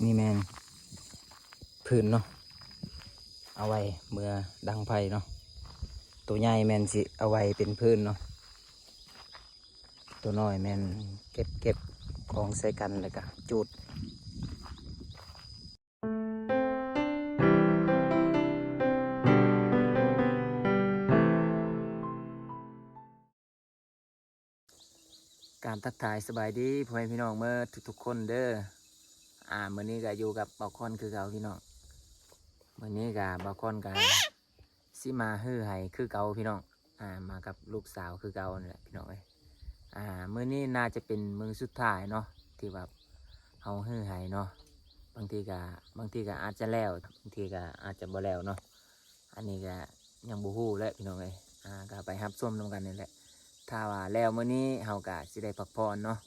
ນີ້ແມ່ນຟືນເນາະ ເອົາໄວ້ເມືອດັງໄຟເນາະ. ໂຕໃຫຍ່ແມ່ນຊິເອົາໄວ້ເປັນຟືນເນາະ. ໂຕນ້ອຍແມ່ນເກັບ ເກັບຂອງໃສ່ກັນ ແລ້ວກະຈູດ. ກາບທັກທາຍສະບາຍດີພໍ່ແມ່ພີ່ນ້ອງເໝິດທຸກໆຄົນເດີ. ອ່າ ມື້ນີ້ກະຢູ່ກັບບ່າວຄອນຄືເກົ່າພີ່ນ້ອງ. ມື້ນີ້ກະບ່າວຄອນກະຊິມາຮື້ໄຮ່ຄືເກົ່າພີ່ນ້ອງ. ອ່າ ມາກັບລູກສາວຄືເກົ່ານີ້ແຫຼະພີ່ນ້ອງເອີຍ. ອ່າ ມື້ນີ້ໜ້າຈະເປັນມື້ສຸດທ້າຍເນາະ ທີ່ວ່າເຮົາຮື້ໄຮ່ເນາະ. ບາງທີກະ ບາງທີກະອາດຈະແລ້ວ ບາງທີກະອາດຈະບໍ່ແລ້ວເນາະ. ອັນນີ້ກະຍັງບໍ່ຮູ້ແຫຼະພີ່ນ້ອງເອີຍ. ອ່າ ກະໄປຮັບຊົມນຳກັນນີ້ແຫຼະ. ຖ້າວ່າແລ້ວມື້ນີ້ເຮົາກະຊິໄດ້ພັກຜ່ອນເນາະ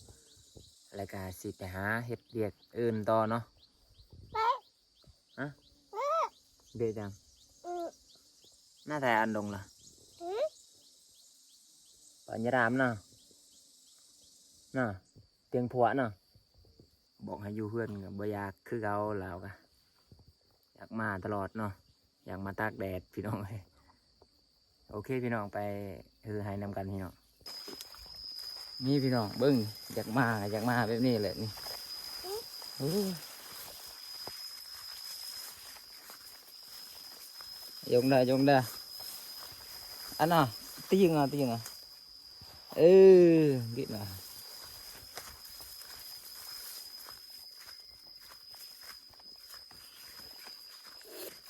ແລ້ວກະຊິໄປຫາເຮັດວຽກອື່ນຕໍ່ເນາະ. ຮະ? ເບະຈັ່ງ? ໜ້າແທ້ອັນດົງລະ? ປາຍາດາມນະ? ນະ? ຕຽງຜົວນະ? ບອກໃຫ້ຢູ່ເຮືອນກະບໍ່ຢາກຄືເກົ່າ ລາວກະຢາກມາຕະຫຼອດເນາະ. ຢາກມາຕາກແດດພີ່ນ້ອງເອີຍ. ໂອເຄພີ່ນ້ອງ ໄປຮື້ໄຮ່ນຳກັນພີ່ນ້ອງ. ນີ້ພີ່ນ້ອງເບິ່ງ ຢາກມາ ຢາກມາແບບນີ້ແຫຼະນີ້. ໂອ້ ຍົງໄດ້ ຍົງໄດ້. ອັນນ່າ ຕີງອ່ະ ຕີງອ່ະ. ເອີ ກິນນະ.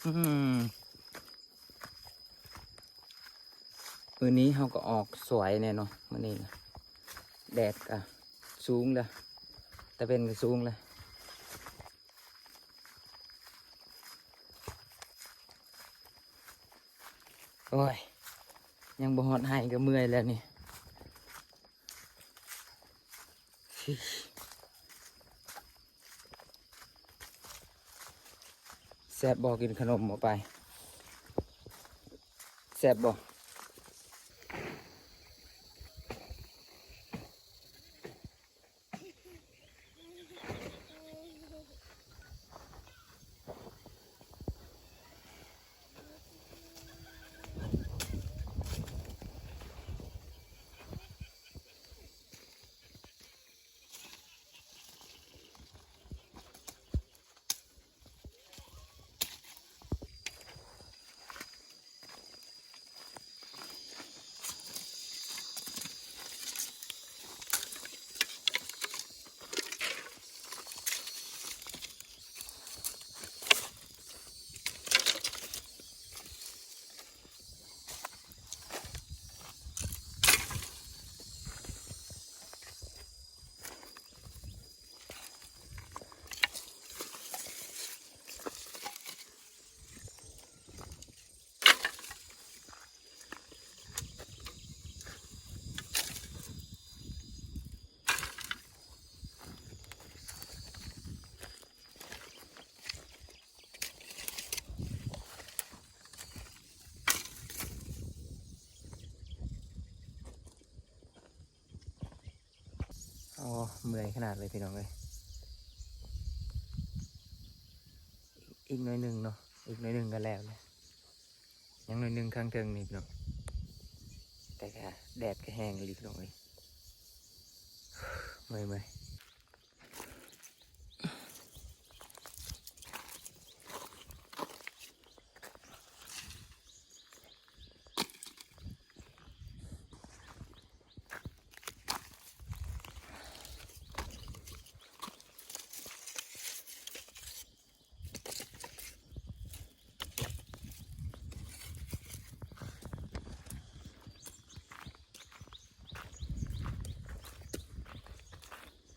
ອືມ ມື້ນີ້ເຮົາກໍອອກສວຍແນ່ເນາະ ມື້ນີ້ນະ. ແດດກໍສູງແລ້ວ ຕາເວັນກໍສູງແລ້ວ. ໂອ້ຍ ຍັງບໍ່ຮອດໄຮ່ກໍເມື່ອຍແລ້ວນີ້. ແຊບບໍ່? ກິນຂະໜົມບໍ່ໄປ? ແຊບບໍ່? ໂອ້ ເມື່ອຍຂະໜາດເລີຍພີ່ນ້ອງເອີຍ. ອີກໜ້ອຍໜຶ່ງເນາະ ອີກໜ້ອຍໜຶ່ງກໍແລ້ວແຫຼະ. ຍັງໜ້ອຍໜຶ່ງຂ້າງເທິງນີ້ພີ່ນ້ອງ ແຕ່ກະແດດກະແຮງອີ່ຫຼີພີ່ນ້ອງເອີຍ. ເມື່ອຍໆ. ໂ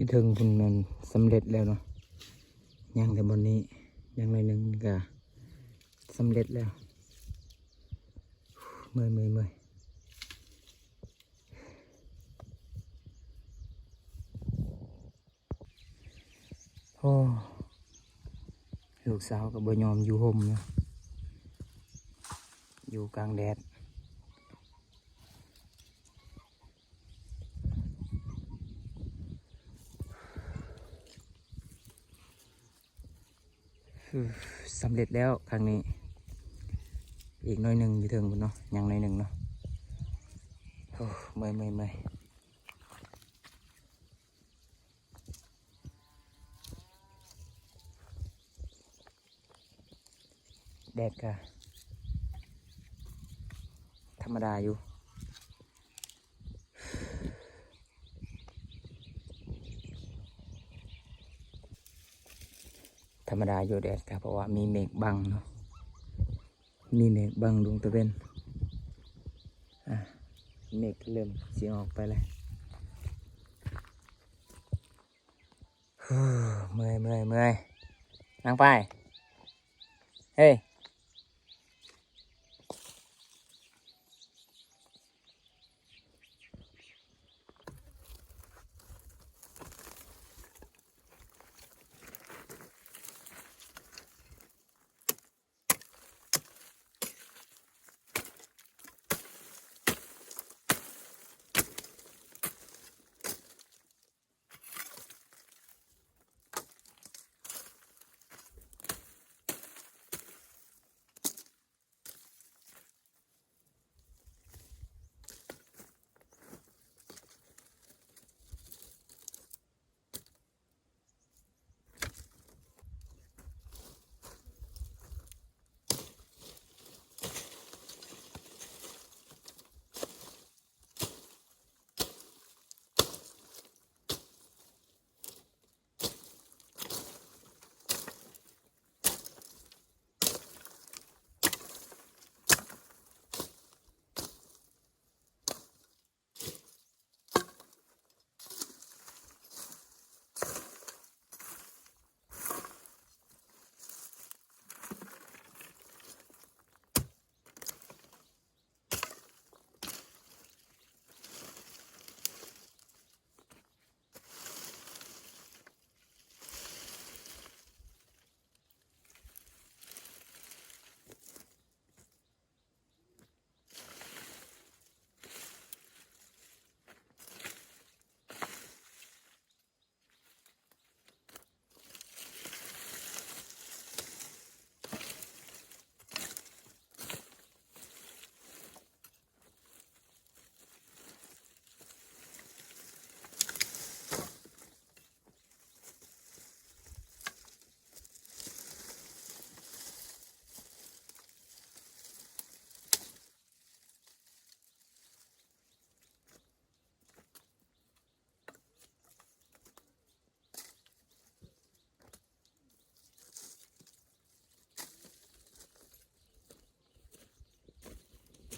ເທິງພຸ້ນແມ່ນສຳເລັດແລ້ວເນາະ ຍັງແຕ່ບ່ອນນີ້ ຍັງໜ້ອຍໜຶ່ງກະສຳເລັດແລ້ວ. ເມື່ອຍ ເມື່ອຍ ເມື່ອຍ. ໂອ້ ລູກສາວກໍບໍ່ຍອມຢູ່ຮົ່ມນະ ຢູ່ກາງແດດ. ສຳເລັດແລ້ວຄັ້ງນີ້ ອີກໜ້ອຍໜຶ່ງຢູ່ເທິງພຸ້ນເນາະ ຍັງໜ້ອຍໜຶ່ງເນາະ. ໂອ້ ເມື່ອຍ ເມື່ອຍ ເມື່ອຍ. ແດດກະທຳມະດາຢູ່ ທຳມະດາຢູ່ແດດກະ ເພາະວ່າມີເມກບັງເນາະ ມີເມກບັງດວງຕາເວັນ. ອ່າ ເມກເລີ່ມຊິອອກໄປແລ້ວ. ເມື່ອຍ ເມື່ອຍ ເມື່ອຍ. ນາງປາຍ ເຮີ້ຍ.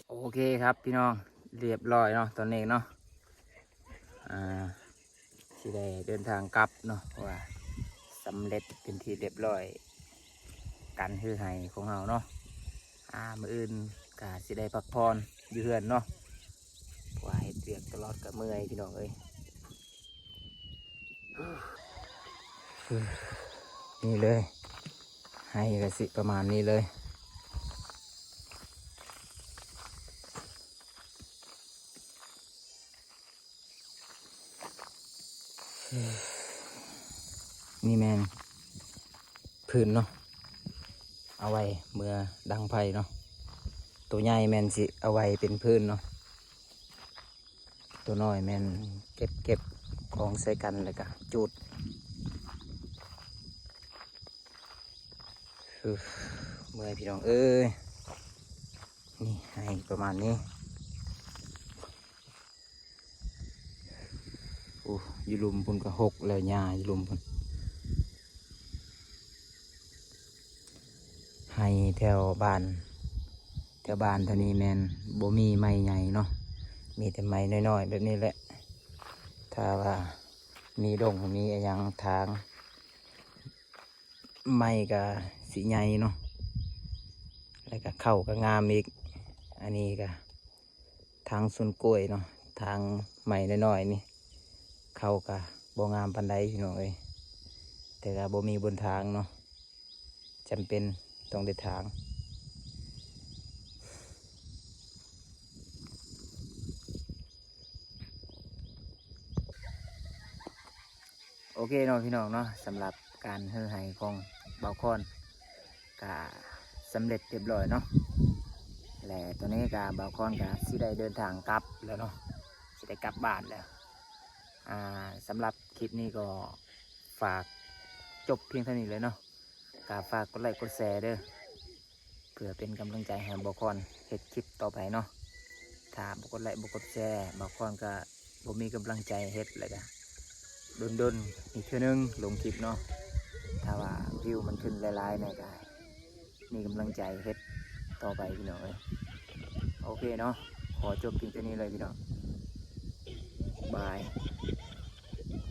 ໂອເຄຄັບພີ່ນ້ອງ ລຽບລ້ອຍເນາະ ຕອນນີ້ເນາະ ອ່າ ຊິໄດ້ເດີນທາງກັບເນາະ ເພາະວ່າສຳເລັດເປັນທີ່ລຽບລ້ອຍ ການຮື້ໄຮ່ຂອງເຮົາເນາະ. ອ່າ ມື້ອື່ນກະຊິໄດ້ພັກຜ່ອນຢູ່ເຮືອນເນາະ ເພາະວ່າເຮັດວຽກຕະຫຼອດກະເມື່ອຍພີ່ນ້ອງເອີຍ. ນີ້ເລີຍ ໄຮ່ກະຊິປະມານນີ້ເລີຍ. ນີ້ແມ່ນຟືນເນາະ ເອົາໄວ້ເມື່ອດັງໄຟເນາະ. ໂຕໃຫຍ່ແມ່ນຊິເອົາໄວ້ເປັນຟືນເນາະ ໂຕນ້ອຍແມ່ນເກັບ ເກັບຂອງໃສ່ກັນແລ້ວກະຈູດ. ເມື່ອຍພີ່ນ້ອງເອີຍ ນີ້ໄຮ່ປະມານນີ້. ໂອ້ ຢູ່ລຸ່ມພຸ້ນກະຫົກແລ້ວ ຫຍ້າຢູ່ລຸ່ມພຸ້ນ. ໄຮ່ແຖວບ້ານ ແຖວບ້ານເທົ່ານີ້ແມ່ນບໍ່ມີໄມ້ໃຫຍ່ເນາະ ມີແຕ່ໄມ້ນ້ອຍໆແບບນີ້ແຫຼະ. ຖ້າວ່າ ມີດົງ ມີອີ່ຫຍັງ ທາງໄມ້ກະຊິໃຫຍ່ເນາະ ແລ້ວກະເຂົ້າກະງາມອີກ. ອັນນີ້ກະທາງສວນກ້ວຍເນາະ ທາງໄມ້ນ້ອຍໆນີ້ ເຂົ້າກະບໍ່ງາມປານໃດພີ່ນ້ອງເອີຍ ແຕ່ກະບໍ່ມີບົນທາງເນາະ ຈຳເປັນຕ້ອງໄດ້ຖາງ. ໂອເຄເນາະພີ່ນ້ອງເນາະ ສຳລັບການຮື້ໄຮ່ຂອງບ່າວຄອນກະສຳເລັດຮຽບຮ້ອຍເນາະ ແລະຕອນນີ້ກະບ່າວຄອນກະຊິໄດ້ເດີນທາງກັບແລ້ວເນາະ ຊິໄດ້ກັບບ້ານແລ້ວ. ອ່າ ສຳລັບຄລິບນີ້ກໍຝາກຈົບພຽງເທົ່ານີ້ເລີຍເນາະ ກະຝາກກົດໄລ້ກົດແຊເດີ ເພື່ອເປັນກຳລັງໃຈໃຫ້ບ່າວຄອນເຮັດຄລິບຕໍ່ໄປເນາະ. ຖ້າບໍ່ກົດໄລ້ບໍ່ກົດແຊ ບ່າວຄອນກະບໍ່ມີກຳລັງໃຈເຮັດ ແລ້ວກະດົນໆອີກເທື່ອໜຶ່ງລົງຄລິບເນາະ. ຖ້າວ່າວິວມັນຂຶ້ນຫຼາຍໆແດ່ກະມີກຳລັງໃຈເຮັດຕໍ່ໄປພີ່ນ້ອງເອີຍ. ໂອເຄເນາະ ຂໍຈົບພຽງເທົ່ານີ້ເລີຍພີ່ນ້ອງ ບາຍ.